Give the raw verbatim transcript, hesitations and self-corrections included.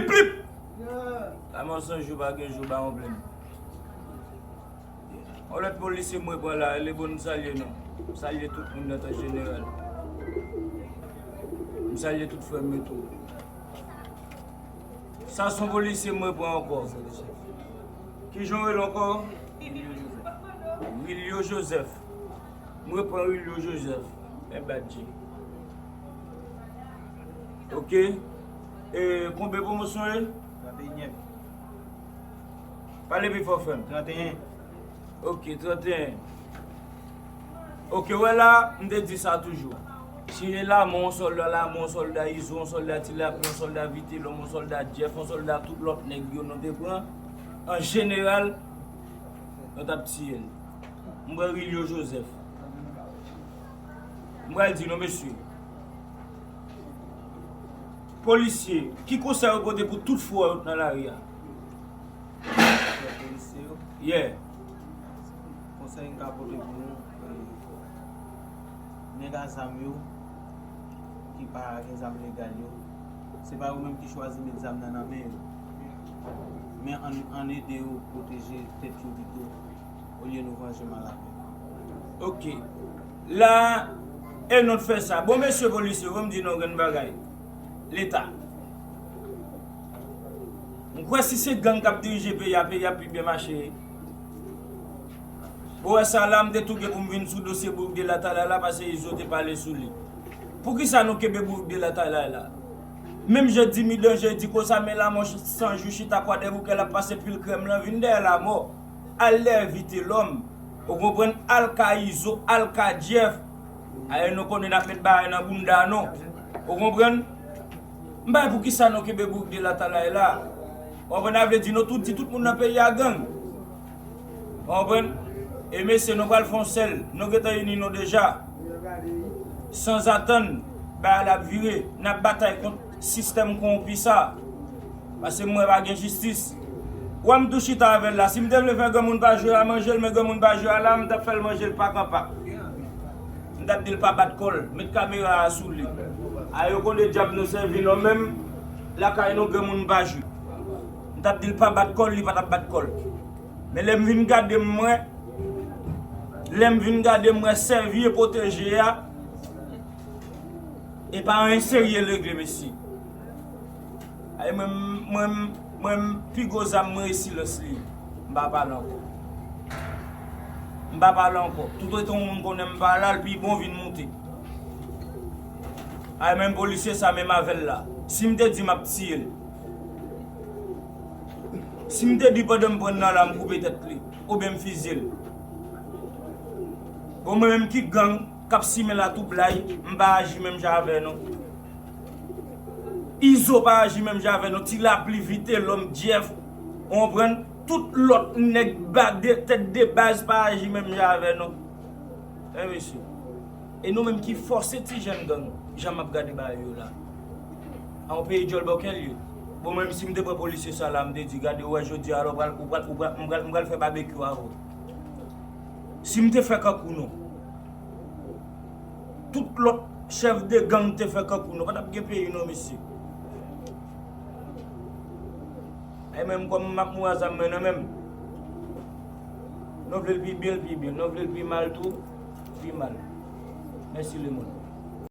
Plip! Lanmò san jou pa gen jou, pa yon plenn. Yon lòt polisye mwen pran la, li bon, m salye nou. M salye tout moun nan tan jeneral. M salye tout frè m yo tou. Sa se yon polisye mwen pran ankò. Kijan w rele ankò? Wilio Joseph. Mwen pran Wilio Joseph. Men badji. Ok. E, konbyen pwomosyon ye? Trannteyen. Pale pi fò, frè m. Trannteyen. Ok, trannteyen. Ok, wè la, m te di sa toujou. Si e Lamò, yon sòlda Lamò, yon sòlda Izo, yon sòlda Ti Lapli, yon sòlda Vitelòm, yon sòlda Jeff, yon sòlda tout lòt nèg yo nou te pran, an jeneral, nou t ap tiye l. M pran Wilio Joseph. M pral di nou, mesye. Polisye, ki konsèy ou pote pou tout frè yo nan lari a? Frè polisye yo? Yeah. Konsèy m ka pote pou nou, eh, nèg a zam yo, ki pa gen zam legal yo, se pa yo menm ki chwazi met zam nan nan men yo. Men ann, ann ede yo pwoteje tèt yo pito, olye nou vanje mal avè yo. Ok. La, e nou t fè sa. Bon, mesye polisye, ban m di nou yon grenn bagay. Leta. M kwè si se gang k ap dirije peyi a, peyi a pi byen mache. Bon, wè sa la, m te tou gen pou m vin sou dosye Bourg de Latalay la, paske Izo te pale sou li. Poukisa nou kenbe Bourg de Latalay la? Menm jan Dimi Danje di konsa, men Lamò san jou chita Kwadèboukè, l ap pase pil krèm lan, vin dèyè Lamò. Al dèyè Vitelòm. Ou konprann? Al ka Izo, al ka Jeff. Aye, nou konnen n ap met bagay nan bounda nou. Ou konprann? M pa wè poukisa nou kenbe Bourg de Latalay la. Ou konprann? Sa vle di nou tou di tout moun nan peyi a gang. Ou konprann? E mesye, nou pral fè yon sèl. Nou gentan ini nou deja. Sanzatann, bagay la ap vire. N ap batay kont sistèm kowonpi sa. Paske m wè pa gen jistis. Wè m tou chita avè l la. Si m te vle fè granmoun pa jwe a manje l, men granmoun pa jwe a la, m t ap fè l manje l pak an pak. M t ap di l pa bat kò l. Met kamera a sou li. A yo konn de dyab nou sèvi non, menm lakay nou granmoun pa jwe. M t ap di l pa bat kò l, li pa t ap bat kò l. Men lè m vin gade m wè, lè m vin gade m wè sèvi e pwoteje a, e pa anyen serye l regle, mesye. Ay, mwen, mwen, mwen, pi gwo zam mwen e silans li ye. M pa pale ankò. M pa pale ankò. Toutotan yon moun konnen m pa la, l pi bon vin moute. Ay, menm polisye sa, menm avè l la. Si m te di m ap tiye l. Si m te di pandan m pran nan la, m koupe tèt li, oubyen m fizye l. Bon, mwen menm ki gang k ap simen latwoublay, m pa aji menm jan avè nou. Izo pa aji menm jan avè nou. Ti Lapli, Vitelòm, Jeff, ou konprann? Tout lòt nèg ba de, tèt de baz pa aji menm jan avè nou. E mesye. E nou menm ki fòse ti jèn gang, jan m ap gade bagay yo la. A yon peyi djòl bòkèl ye. Bon, mwen menm si m te pran polisye sa la, m te di, gade, ou wè jodi a la, ou pral, ou pral, ou pral, m pral, m pral fè babekyou avè w. Si m te fè kankou nou, tout lòt chèf de gang te fè kankou nou, pa t ap gen peyi non, mesye. E menm kòm m ap mouri a zam mwen nan men m. Nou vle l pi byen, l pi byen. Nou vle l pi mal tou, pi mal. Mèsi lemonn.